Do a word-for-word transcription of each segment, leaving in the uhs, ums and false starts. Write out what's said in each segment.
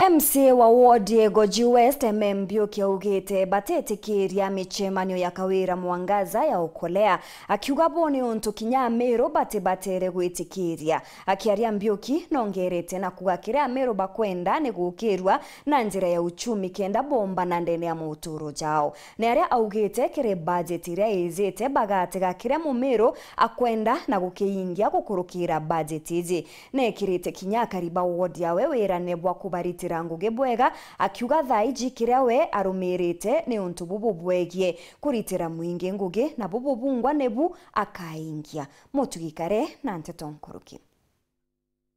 M C A wa ward ya Igoji West, M M Mbiuki, augite batetikiria micemanio ya Kawira Mwangaza ya Okolea, akiuga bo ni untu kinya Amiru batibatere gwitikiria. Akiaria, Mbiuki nongerete na kuuga kiria Amiru bakwenda ni gukirua na njira ya uchumi kenda bombana ndene ya mauturo jao. Ni aria augite kiri bajeti iria ijite bagatega kiria Mumiru akwenda na gukiingia gukurukira bajeti iji. Neekirite kinya akari ba ward yawe wirane bwa kubaritira ngugi bwega, akiuga thaa iji kiria we arumirite ni untu bubu bwegie kuritira mwingi ngugi, na bubu bungwa nibu akaingia. Mutugi Kare na nteto nkuruki.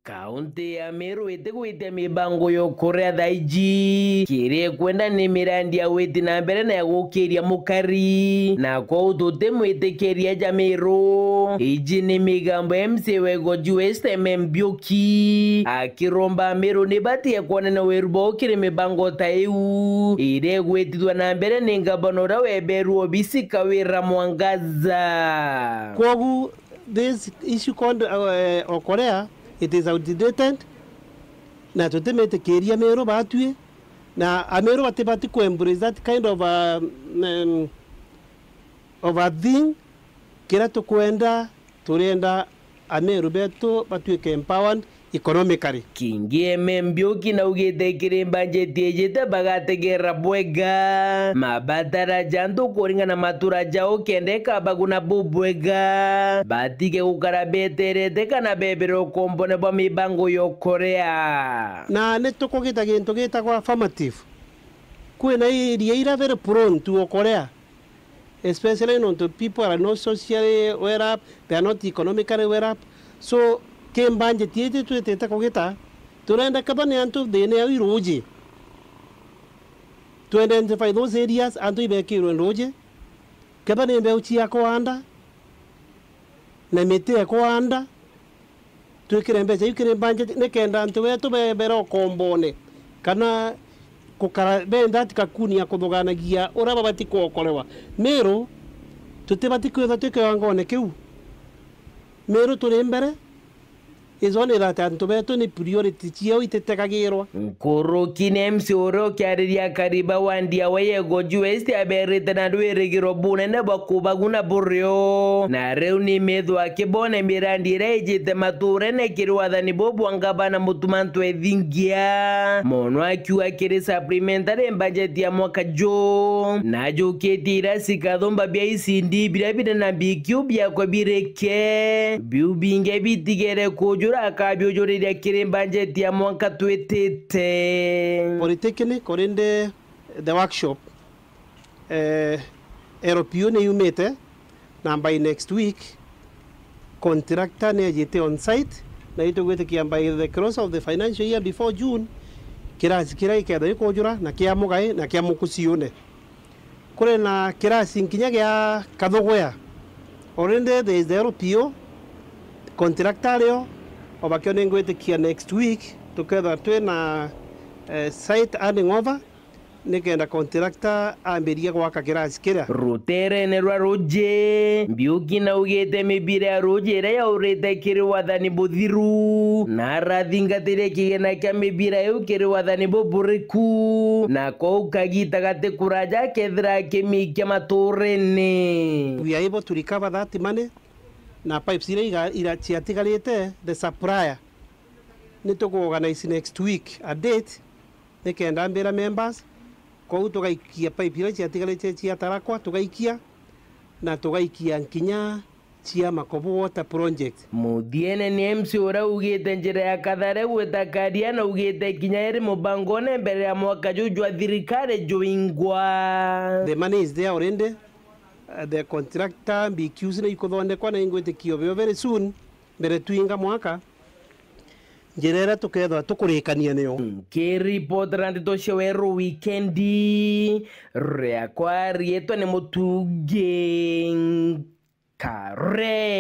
Kaunti ya Meru itigwitia mibango ya ukuria thaa iji. Kiria ikwenda ni mirandi ya gwiti na mbere na ya gukiria mukari, na kwou tutimwitikiria ja Meru. Iji ni migambo ya M C A wa Igoji West, M M Mbiuki, akiromba Meru ni batige kwonania weru bwao kiri mibango ta iu iria igwitithua na mbere ni ngavana uria weberwa obisi, Kawira Mwangaza. Kwogu this issue called, uh, Okolea, it is outdated, na tutimitikiria Meru batwi, na Ameru batibati ku embrace that kind of a, um, of a thing. Kiria tukwenda, turienda Ameru betu batwike empowered economically. Kingi M M Mbiuki naugite kiri mbanjeti ijite bagategera bwega mabatara ja antu kuringana na matura jao kenda ikabaguna bubwega, batige gukara beterete kana bebere ukombone bwa mibango ya Okolea. Na ni tukugita gintu gitagwa affirmative. Kwina iria ira very prone to Okolea, especially nontu people are not socially well up, they are not economically well up. So, ki mbanjeti iji twitite kugita, turenda kethwa ni antu thina yao iruji. To identify those areas antu ibekirwe nduji, kethwa ni mbeu cia kuanda, na miti ya kuanda, twikire mbeca iu kiri mbanjeti, nikenda antu betu bebere ukombone, kana gukara be in that cocoon ya kuthuganagia uria babati kuokorewa. Meru, tutibati kwithwa twi kiwangone kiu. Meru turi mbere, is only that antu betu ni priority ciao ititegagirwa. Nkuruki ni M C A uria ukiariria akari ba wandi ya Igoji West aberite na rwirigiro bunene bwa kubaguna burio, na riu ni methwa akibone mirandi iria ijite maturene kiri wathani buu bwa ngavana Mutuma M'Ethingia, mono akiuga kiri supplementary budget ya mwaka juu, na jukitie iria cikathumba bia E C D biria biri na bikiu biakwa birike, biu bingi bitigere kujura akabiujuriria kiri mbanjeti ya mwaka twitite. Polytechnic or in the, the workshop, eh, L P O ni yumite, na by next week contractor ni ajite on site, na itugwitikia by the close of the financial year, before June, kirasi kiria gikethwa gikujura na kia Mugai na kia Mukuciune. Kuri na kirasi nkinya gia Kathugwea. Already there is the L P O, contractor ario, obakio ningwitikia next week, tukethwa twi na, eh, site handing over, nikenda contractor ambirie gwaka kirasi kiria. Ruterene rwa ruji, Mbiuki naugite mibira ya ruji iria yaurite kiri wathani buthiru, na arathingatirie kigina kia mibira iu kiri wathani buburiku, na kou kagita gati kuraja akethira akimikia maturene. We are able to recover that money, na pipes iria iga-, ira-, ciatigarite, the supplier, ni tuku organize next week a date, nikenda mbira members, kou tugaikia pipe iria ciatigarite cia Tarakwa, tugaikia, na tugaikia nkinya cia Makobo Water Project. Muthiene ni M C A uria ugite njira ya Kathare gwita Karia na ugite kinya iri mubangone mbere ya mwaka juu jwa thirikari juingwa. The money is there already. Uh, the contractor B Qs ni ikuthondekwa na ingwitikio bio very soon, mbere twinga mwaka. Njira iria tukethwa tukurikania niyo. Nkiripotera ndeto cia Weru Wikendi, riakwa riitwa ni Mutungi Kare.